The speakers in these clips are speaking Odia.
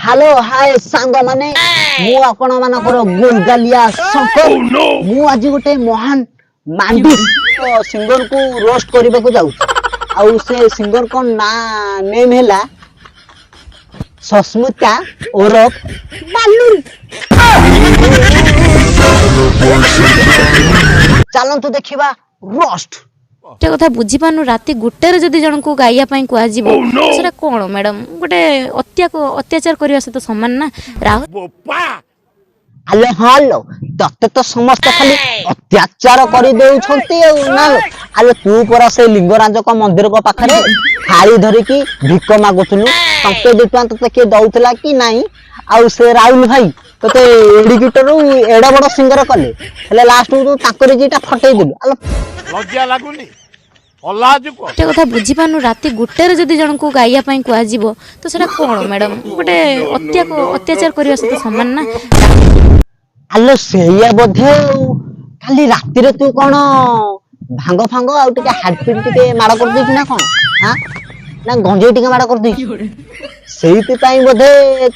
ହ୍ୟାଲୋ, ହାଏ ସାଙ୍ଗମାନେ, ମୁଁ ଆପଣ ମାନଙ୍କର ଗୋଲଗାଲିଆ ଶଙ୍କର। ମୁଁ ଆଜି ଗୋଟେ ମହାନ ମାଣ୍ଡିସ ସିଙ୍ଗରକୁ ରୋଷ୍ଟ କରିବାକୁ ଯାଉଛି। ଆଉ ସେ ସିଙ୍ଗରଙ୍କ ନାଁ, ନେମ୍ ହେଲା ସସ୍ମିତା ଓରଫ ବାଲୁରି। ଚାଲନ୍ତୁ ଦେଖିବା ରୋଷ୍ଟ। ଗୋଟେ କଥା ବୁଝିପାରୁନୁ, ରାତି 1ଟାରେ ଯଦି ଜଣଙ୍କୁ ଗାଇବା ପାଇଁ କୁହାଯିବ, ସେଟା କଣ ମ୍ୟାଡମ? ଗୋଟେ ଅତ୍ୟାଚାର କରିବା ସହିତ ସମାନ ନା ରାହୁଲ? ଆଲୋ ହଁ ଲୋ, ତତେ ତ ସମସ୍ତେ ଖାଲି ଅତ୍ୟାଚାର କରିଦେଉଛନ୍ତି ଆଉ ନା ଲୋ? ଆଲୋ, ତୁ ପରା ସେ ଲିଙ୍ଗରାଜଙ୍କ ମନ୍ଦିରଙ୍କ ପାଖରେ ଥାଳି ଧରିକି ଭିକ ମାଗୁଥିଲୁ। ଟଙ୍କେ 2 ଟଙ୍କା ତତେ କିଏ ଦଉଥିଲା କି ନାଇଁ? ଆଉ ସେ ରାହୁଲ ଭାଇ ତତେ ଏଡିକିଟରୁ ଏଡ ବଡ ସିଙ୍ଗର କଲେ, ହେଲେ ଲାଷ୍ଟକୁ ତୁ ତାଙ୍କରି ଜିଟା ଫଟେଇ ଦେଲୁ। ଆଲୋ, ଲଜ୍ଜା ଲାଗୁନି? ଅଲାଜୁକ। ଗୋଟେ କଥା ବୁଝିପାରୁନୁ, ରାତି 1ଟାରେ ଯଦି ଜଣଙ୍କୁ ଗାଇବା ପାଇଁ କୁହାଯିବ, ତ ସେଟା କଣ ମ୍ୟାଡମ? ଗୋଟେ ଅତ୍ୟାଚାର କରିବା ସହିତ ସମାନ ନା? ଆଲୋ, ସେଇଆ ବୋଧେ। ଆଉ କାଲି ରାତିରେ ତୁ କଣ ଭାଙ୍ଗ ଫାଙ୍ଗ ଆଉ ଟିକେ ହାଡପିନ୍ ଟିକେ ମାଡ କରିଦେଇଛୁ ନା କଣ? ହାଁ, ନା ଗଞ୍ଜେଇ ଟିକେ ମାଡ କରିଦେଇଛୁ? ସେଇଥିପାଇଁ ବୋଧେ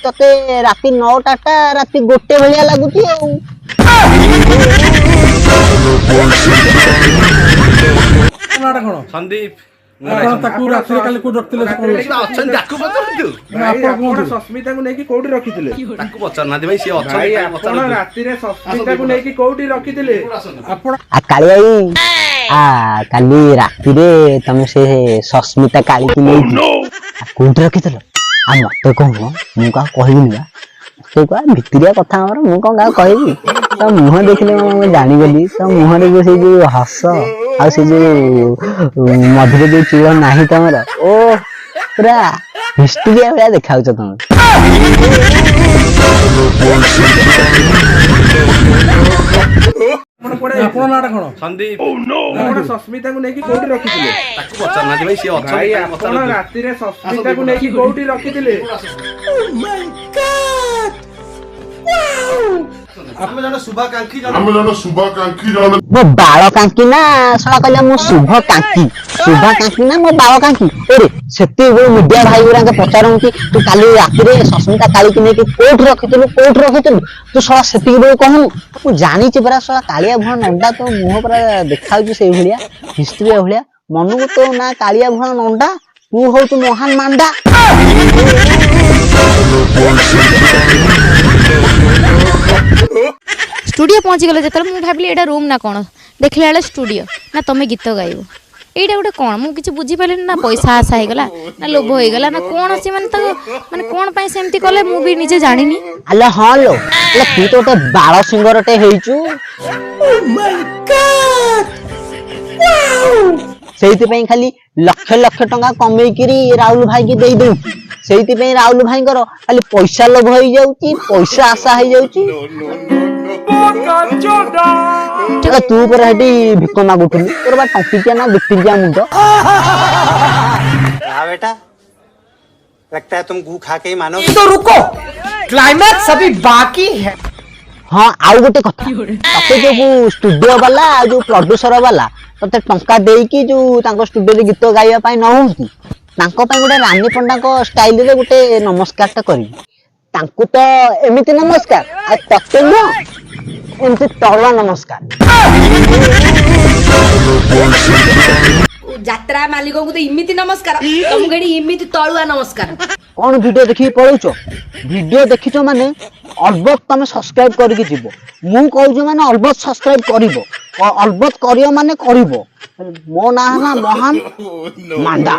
ତତେ ରାତି 9ଟା ଟା ରାତି 1 ଭଳିଆ ଲାଗୁଛି। ଆଉ ନାଁଟା କଣ? ସନ୍ଦୀପ। ଆପଣ ତାକୁ ରାତିରେ କାଲି କୋଉଠି ରଖିଥିଲେ, ସେ କଣ? ଅଛନ୍ତି, ତାକୁ ପଚାରନ୍ତୁ। ନା, ଆପଣ ଆପଣ କୁହନ୍ତୁ। ସସ୍ମିତାକୁ ନେଇକି କୋଉଠି ରଖିଥିଲେ? ତାକୁ ପଚାରୁନାହାନ୍ତି ଭାଇ, ସିଏ ଅଛନ୍ତି, ଭାଇ, ତାକୁ ଆପଣ ପଚାରନ୍ତୁ। ରାତିରେ ସସ୍ମିତାକୁ ନେଇକି କୋଉଠି ରଖିଥିଲେ? ଆପଣ ଆ କାଳିଆଇ, ଆ କାଲି ରାତିରେ ତମେ ସେ ସସ୍ମିତା କାଳିକି ନେଇକି କୋଉଠି ରଖିଥିଲ? ଆଉ ମତେ କହୁନ, ମୁଁ କାହାକୁ କହିବିନି ବା। ମତେ କୁହ, ଭିତରିଆ କଥା ଆମର, ମୁଁ କଣ କାହାକୁ କହିବି? ତୋ ମୁହଁ ଦେଖିଲେ ମୁଁ ଜାଣିଗଲି। ତୋ ମୁହଁରେ ଯୋଉ ସେଇ ଯୋଉ ହସ ଆଉ ସେ ଯୋଉ ମଝିରେ ଯୋଉ ଚୂଳ ନାହିଁ ତମର, ଓ ପୁରା ହିଷ୍ଟିରିଆ ଭଳିଆ ଦେଖାଉଛ ତମେ। ଆପଣ କୁଆଡେ? ଆପଣ ନାଁଟା କଣ? ସନ୍ଦୀପ। ଆପଣ ସସ୍ମିତାକୁ ନେଇକି କୋଉଠି ରଖିଥିଲେ? ତାକୁ ପଚାରୁନାହାନ୍ତି ଭାଇ, ସିଏ ଅଛନ୍ତି, ଭାଇ, ତାକୁ ଆପଣ ପଚାରନ୍ତୁ। ରାତିରେ ସସ୍ମିତାକୁ ନେଇକି କୋଉଠି ରଖିଥିଲେ? ଆମେ ଜଣେ ଶୁଭାକାଂକ୍ଷୀ ଜଣେ। ଆମେ ଜଣେ ଶୁଭାକାଂକ୍ଷୀ ଜଣେ। ମୋ ବାଳ କାଙ୍କି ନା ଶଳା କହିଲା ମୁଁ ଶୁଭ କାଙ୍କି, ଶୁଭା କାଙ୍କି ନା ମୋ ବାଳ କାଙ୍କି। ଏରେ, ସେତିକି ମିଡିଆ ଭାଇ ଗୁରାଙ୍କ ପଚାରନ୍ତି, ତୁ କାଲି ରାତିରେ ସସ୍ମିତା କାଳିକି ନେଇକି କୋଉଠି ରଖିଥିଲୁ, କୋଉଠି ରଖିଥିଲୁ? ତୁ ଶଳା ସେତିକି ବେଳୁ କହୁନୁ। ମୁଁ ଜାଣିଛି ପରା, ଶଳା କାଳିଆ ଭୁଣ ନଣ୍ଡା, ତୋ ମୁହଁ ପୁରା ଦେଖାଯାଉଛି ସେଇଭଳିଆ ହିଷ୍ଟ୍ରିଆ ଭଳିଆ। ମନକୁ ତୋ ନା କାଳିଆ ଭୁଣ ନଣ୍ଡା, ତୁ ହଉଛୁ ମହାନ ମାଣ୍ଡା। ଷ୍ଟୁଡିଓ ପହଞ୍ଚିଗଲେ ଯେତେବେଳେ, ମୁଁ ଭାବିଲି ଏଇଟା ରୁମ୍ ନା କ'ଣ। ଦେଖିଲା ବେଳେ ଷ୍ଟୁଡିଓ ନା ତମେ ଗୀତ ଗାଇବ। ଏଇଟା ଗୋଟେ କ'ଣ, ମୁଁ କିଛି ବୁଝିପାରିଲିନି। ନା ପଇସା ଆଶା ହେଇଗଲା, ନା ଲୋଭ ହେଇଗଲା, ନା କ'ଣ? ସେମାନେ ତାକୁ ମାନେ କ'ଣ ପାଇଁ ସେମିତି କଲେ, ମୁଁ ବି ନିଜେ ଜାଣିନି। ଆଲୋ ହଁ ଲୋ, ଆଲୋ ତୁ ତ ଗୋଟେ ବାଳ ସିଙ୍ଗରଟେ ହେଇଛୁ। ସେଇଥିପାଇଁ ଖାଲି ଲକ୍ଷ ଲକ୍ଷ ଟଙ୍କା କମେଇକିରି ରାହୁଲ ଭାଇକି ଦେଇ ଦଉଛି। ସେଇଥିପାଇଁ ରାହୁଲ ଭାଇଙ୍କର ଖାଲି ପଇସା ଲୋଭ ହେଇଯାଉଛି, ପଇସା ଆଶା ହେଇଯାଉଛି। ଆଲୋ, ତୁ ପରା ସେଠି ଭିକ ମାଗୁଥିଲୁ, ତୋର ବା ଟଙ୍କିକିଆ ନା 2 ଟଙ୍କିଆ ମୁଣ୍ଡ। हाँ बेटा, लगता है तुम गू खा के ही मानोगे। तो रुको, क्लाइमैक्स अभी बाकी है। ହଁ, ଆଉ ଗୋଟେ କଥା, ତତେ ଯୋଉ ଷ୍ଟୁଡିଓ ବାଲା ଆଉ ଯୋଉ ପ୍ରଡ୍ୟୁସର ବାଲା ତତେ ଟଙ୍କା ଦେଇକି ଯୋଉ ତାଙ୍କ ଷ୍ଟୁଡିଓରେ ଗୀତ ଗାଇବା ପାଇଁ ନହୁଅନ୍ତି, ତାଙ୍କ ପାଇଁ ଗୋଟେ ରାନୀ ପଣ୍ଡାଙ୍କ ଷ୍ଟାଇଲରେ ଗୋଟେ ନମସ୍କାରଟା କରିବି। ତାଙ୍କୁ ତ ଏମିତି ନମସ୍କାର, ଆଉ ତତେ ନୁହଁ ଏମିତି ତଳୁଆ ନମସ୍କାର। ଯାତ୍ରା ମାଲିକଙ୍କୁ ତ ଏମିତି ନମସ୍କାର, ତମକୁ ଏଠି ଏମିତି ତଳୁଆ ନମସ୍କାର। କଣ ଭିଡିଓ ଦେଖିକି ପଳଉଛ? ଭିଡିଓ ଦେଖିଛ ମାନେ ଅଲବତ ତମେ ସବସ୍କ୍ରାଇବ କରିକି ଯିବ। ମୁଁ କହୁଛି ମାନେ ଅଲବତ ସବସ୍କ୍ରାଇବ କରିବ, ଅଲବତ କରିବ ମାନେ କରିବ। ମୋ ନାଁ ହେଲା ମହାନ ମାଣ୍ଡା।